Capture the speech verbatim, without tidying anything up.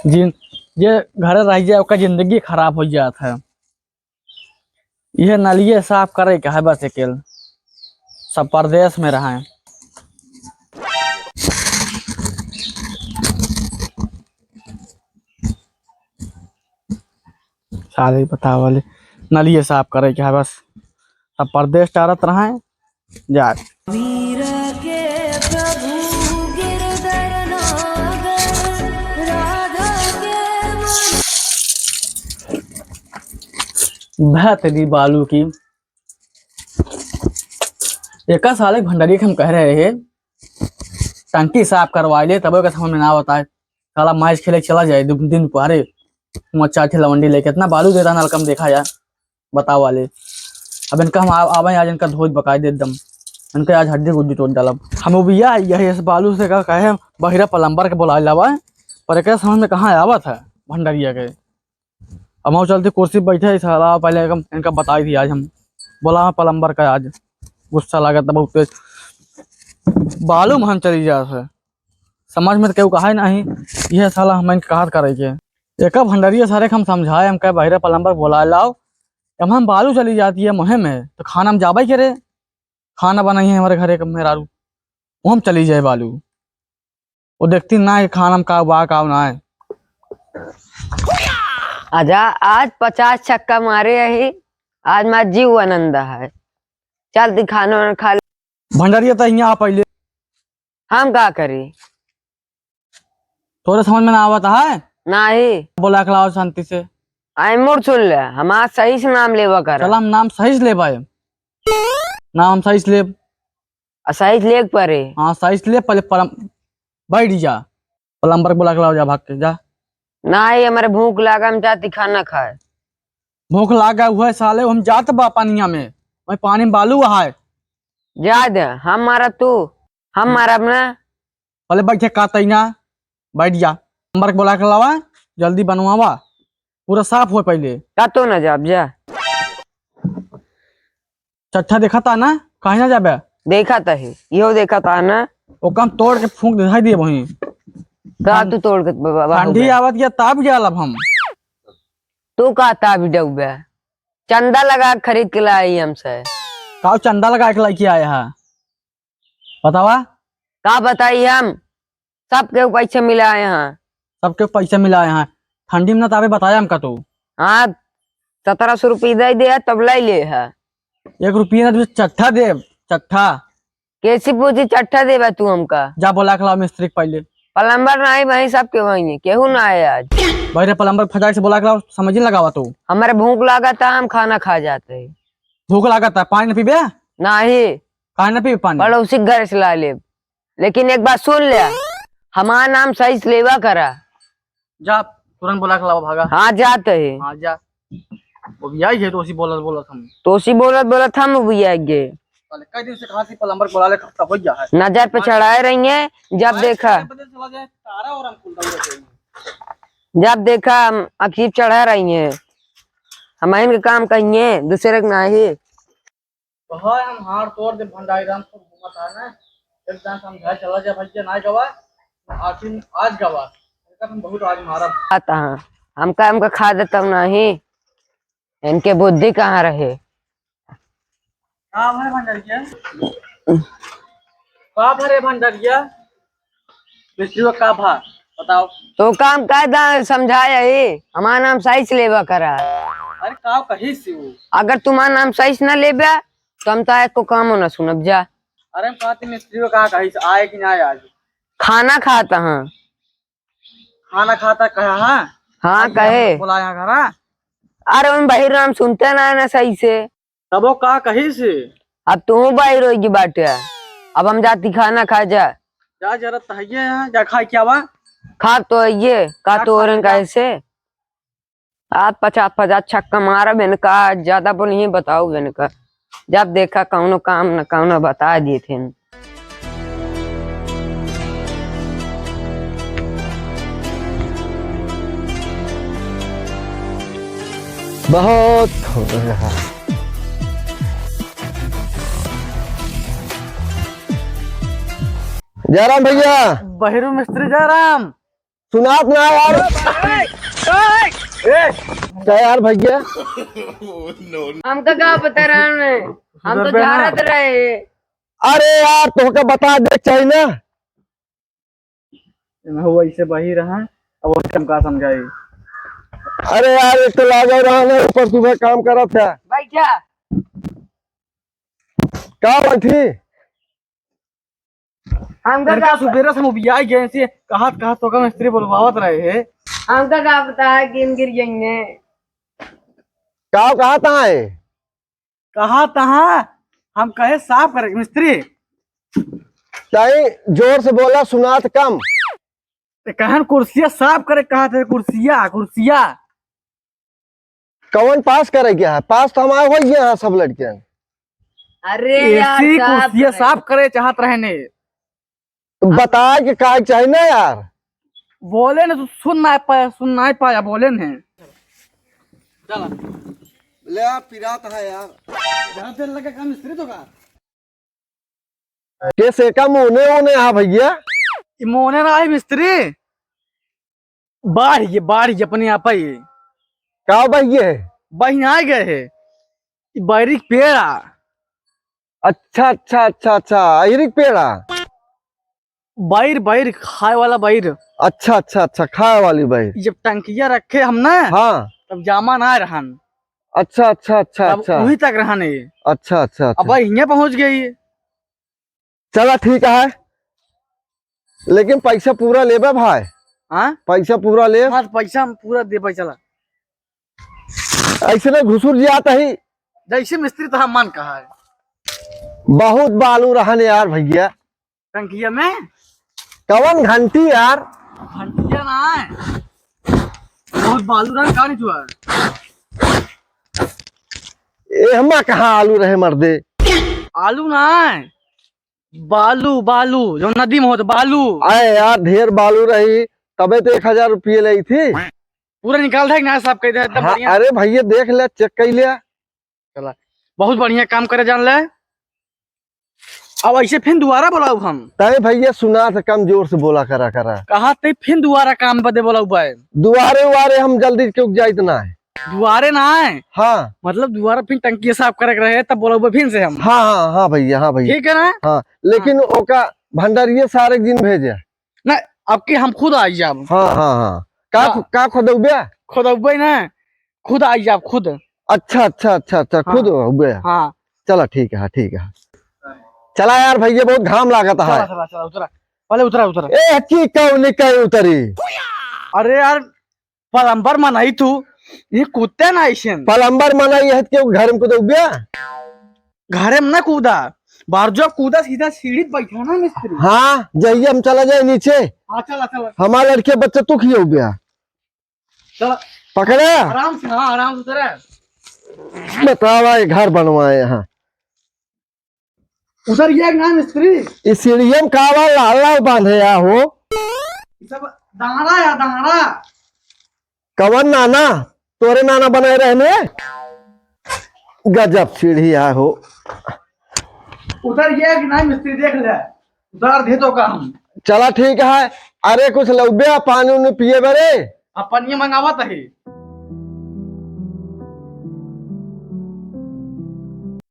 जिन-, जे घरे रह जाए, ओकर जिंदगी खराब हो जात है। यह नलिये साफ करे के है बस अकेल, सब परदेस में रहे। साले बतावले, नलिये साफ करे के है बस, सब परदेस टारत रहे। जा। भैं तेरी बालू की। एका साले भंडारी के हम कह रहे हैं, टंकी साफ करवा ले, तब एका समझ में ना आवत है। साला मैच खेले चला जाए दु-, दिन दुपहरे, वहाँ चार ठे लवंडी लेके, इतना बालू देता नलका में, देखा जाए। बतावा ले। अब इनका हम आ-, आवे आज इनका धोई बकाई दे एकदम। इनका आज हड्डी गुड्डी तोड़ डालब। हम उबिया यही इस बालू से का कहे बहिरा plumber के बुलाए लावा, पर एके समझ में कहाँ आवत है भंडरिया के। अब हम चलते कुर्सी बैठे ही साला, पहले इनका, इनका बताई दी आज हम। बोला हाँ plumber का आज गुस्सा लागत है बहुत तेज। बालू में हम चली जा से। समझ में तो केहू कहा ही नहीं, यह साला हम इनके कहत करे के। एका भंडरिया सारे के हम समझाए, हम कहे बहिरा plumber बुलाए लाओ, हम बालू चली जाती है मुहे में, तो खाना हम जाबे करे, खाना बनाई है हमारे घरे के मेहरारू, वो हम चली जाए बालू, वो देखती ना है खाना में का बा, का ना है। आजा, आज पचास छक्का मारे यही, आज मार जीव आनंद है। चल दी खाना वाना खा ले। भंडरिया तो यहाँ पहले। हम का करी? तोरे समझ में ना आवत है? नाही। बोला के लाओ शांति से। आई मुड़ सुन ले, हमार सही से नाम लेवा कर। चल हम नाम सही से लेबा है। नाम हम सही से लेब। आ सही से लेके परे। हाँ, सही से ले, पहले परम-, बैठ जा। Plumber के बुला के लाओ, जा भाग के, जा। नाही, हमारे भूख लागा, हम जाती खाना खाए। भूख लागा हुआ है साले, हम जात बा पानिया में, वही पानी में बालू है। जा दे, हम मारा तू, हम मारब ना। पहले बैठे का तई ना, बैठ जा। Plumber के बुला के लावा, जल्दी बनवावा, पूरा साफ हो पहले। का तो ना जाब जा। चट्ठा देखा था ना, काहे ना जाबे? देखा था ही, इहो देखा था ना। ओका हम तोड़ के फूंक दिखाई दिए वहीं। का ठंड-, तू तोड़ के ब-, ब-, ठंडी आवत गया, ताप गया अब हम। तू का ताप डूबे? चंदा लगा के खरीद के लाई हमसे। का चंदा लगा के लेके आए हा? बतावा। का बताई हम? सबके पैसे मिलाए हैं। सबके पैसे मिलाए हैं। ठंडी में ना तावे बताया हमका तू। हाँ, सत्रह सौ रुपये दे दे, तब ले ले है। एक रुपया ना तुझे चट्ठा देब, चट्ठा। कैसी पूछी चट्ठा देबा तू हमका? जा बोला के लाओ मिस्त्री के पहले। Plumber ना आई, वहीं सबके वहीं है, केहू ना आए आज। भाई रे, plumber फटाक से बोला के लाओ, समझ ही लगावा तू। हमारे भूख लागा था, हम खाना खा जाते हैं। भूख लागा था, पानी न पीबे? नाही। काहे न पीबे पानी? पड़ोसी के घर से ला लेब। लेकिन एक बात सुन ले, हमार नाम सही से लेवा करा। जा, तुरंत बोला के लावा, भागा। हाँ, जात है। हाँ, जा। वो भी आई है, तोसी बोलत बोलत हम। तोसी बोलत बोलत हम भी आई गए। साले, कई दिन से कहा थी plumber बोला ले, हफ्ता हो गया है। नजर पे चढ़ाए रही है, जब देखा। बदल चला जाए, तारा और हम खुलता हुआ चाहिए। जब देखा, हम अखीर चढ़ा रही है। हम इनके काम कहिए, दूसरे के नाही। तो है, हम हार तोड़ दे भंडारी राम सब घूमत है ना, एक दान समझाए चला जा भैया, ना गवा, आखिर आज गवा, इनका हम बहुत आज मारब। आता हाँ, हमका, हमका खा देता नहीं, इनके बुद्धि कहाँ रहे? का भरे भंडरिया? का भरे भंडरिया? मिस्त्री का भा, बताओ। तो काम का दा समझाया ही, हमारा नाम सही से लेबा करा। अरे का कही से वो? अगर तुम्हारा नाम सही से ना लेबे, तो हम तो एको कामो ना सुनब जा। अरे हम कहते मिस्त्री का कही से आए कि ना आए आज? खाना खाता हाँ। खाना खाता कहा हाँ? हाँ, आज कहे। बोला यहाँ घरा। अरे उन बहिर नाम सुनते ना है ना सही से। तब वो का कही से? अब तू बाहर होई की बाटे। अब हम जाती खाना खा जा। जा जरा तहिए यहाँ, जा खाए क्या बा? खा तो आइए, का जा तो खा और ले जा। कैसे? आज पचास पचास छक्का मारब इनका, आज ज्यादा बोलिए बताओ इनका। जब देखा कौनो काम न कौनो बता दिए थे। बहुत हो रहा है। जयराम भैया। बहिरू मिस्त्री जयराम। सुनात ना यार। ए, का यार भैया? हमका का पता रहा है, हम तो सुधरबे ना। झारत रहे। अरे यार, तोहका बता दे चाहिए ना। एमे हुआ इसे बही रहा, अब और हम का समझाई? अरे यार, एक तो लागा रहा ना, ऊपर सुबह काम करत है। बैठा। का बैठी? हम तो लड़का का सुबेरे से हम उबियाई गए से कहत कहत तो का मिस्त्री बोलवावत रहे है। हमका का पता है कि हम गिर जाएंगे। का कहत है? कहा तहा हम कहे साफ करे मिस्त्री। ताई जोर से बोला, सुनात कम। ते कहन कुर्सिया साफ करे कहा थे, कुर्सिया, कुर्सिया। कौन पास करे के है? पास तो हमारे हो गया है सब लड़के। अरे यार, एसी साफ कुर्सिया करे। साफ करे चाहत रहने। तो बताए के का चाही ना यार। बोले न, तू सुन ना पाया, सुन ना पाया, बोले न। चला। ले आ, पिरात है यार। ज्यादा देर लगे का मिस्त्री तो का? कैसे का मोने होने हा भैया? ई मोने ना है मिस्त्री। बाढ़ ये, बाढ़ ये अपने आप ही। का बहिए है? बहिन आ गए है। ई बैरी के पेड़ आ। अच्छा, अच्छा, अच्छा, अच्छा, अहिरी के पेड़ आ। बैर, बैर, खाए वाला बैर। अच्छा, अच्छा, अच्छा, खाए वाली बैर। जब टंकिया रखे हम ना, हाँ। तब जामा ना रहन। अच्छा, अच्छा, अच्छा, तब अच्छा। वहीं तक रहन ये। अच्छा, अच्छा, अच्छा। अब भाई हियाँ पहुँच गई। चला ठीक है, लेकिन पैसा पूरा लेबे भाई। हाँ? पैसा पूरा ले। हाँ, तो पैसा हम पूरा देबे, चला। ऐसे ना घुसुर जात ही। जैसे मिस्त्री तो हम मन कहा है। बहुत बालू रहन यार भैया। टंकिया में? कवन घंटी यार? घंटिया ना है। बहुत बालू रहन, का नहीं छुआ? ए, हमा कहाँ आलू रहे मर्दे? आलू ना है। बालू, बालू, जो नदी में होत बालू। अरे यार, ढेर बालू रही, तबे तो एक हजार रुपये लेई थी। पूरा निकाल दे, ना साफ कर दे, एकदम हाँ, बढ़िया। अरे भैया, देख ले, चेक कर ले। चला, बहुत बढ़िया काम करे जान ले। अब ऐसे फिर दोबारा बोलाऊ हम। तय भैया, सुना तो कम जोर से बोला करा, करा। कहा ते फिर दोबारा काम बदे बोलाऊ बे। दुआरे उआरे हम जल्दी क्यों जाइत ना है। दुआरे ना आए? हाँ। मतलब दुआरा फिर टंकी साफ करे के रहे, तब बोलाऊ फिर से हम। हाँ, हाँ, हाँ भैया, हाँ भैया। ठीक है ना? हाँ, लेकिन हाँ। ओका भंडारिये सारे दिन भेजे। ना, अब की हम खुद आई जाब। हाँ, हाँ, हाँ। का हाँ। खु-, का खोदौबे? खोदौबे ना, खुद आई जाब, खुद। अच्छा, अच्छा, अच्छा, अच्छा, खुद हाँ। औबे? हाँ। चला, ठीक है, ठीक है। चला यार भैया, बहुत घाम लागत है। चला, चला, चला, उतरा। पहले उतरा, उतरा। ए, की कौन कहीं उतरी? अरे यार, प्लम्बर मनई तू, ये कुत्ते ना ऐसे। प्लम्बर मनई है, क्यों घर में कूदे उबिया? घरे में ना कूदा, बाहर जो कूदा सीधा सीढ़ी पे बैठा ना मिस्त्री। हाँ, जाइए, हम चला जाए नीचे। हाँ, चला, चला। हमारे लड़के बच्चे तू खिए उबिया। चला। पकड़े? आराम से, हाँ, आराम से उतरे। बतावा, ये घर बनवाए यहाँ। उधर ये एक ना मिस्त्री। इस सीढ़िया में कावा लाल लाल बांधे या हो? ये सब दाहड़ा या दाहड़ा। कवन नाना? तोरे नाना बनाए रहने? गजब सीढ़ी है हो। उधर ये एक ना मिस्त्री देख ले। उतार दे तो का हम। चला ठीक है। अरे कुछ लौबे पानी उनी पिए बरे। अब पानी मंगावत है।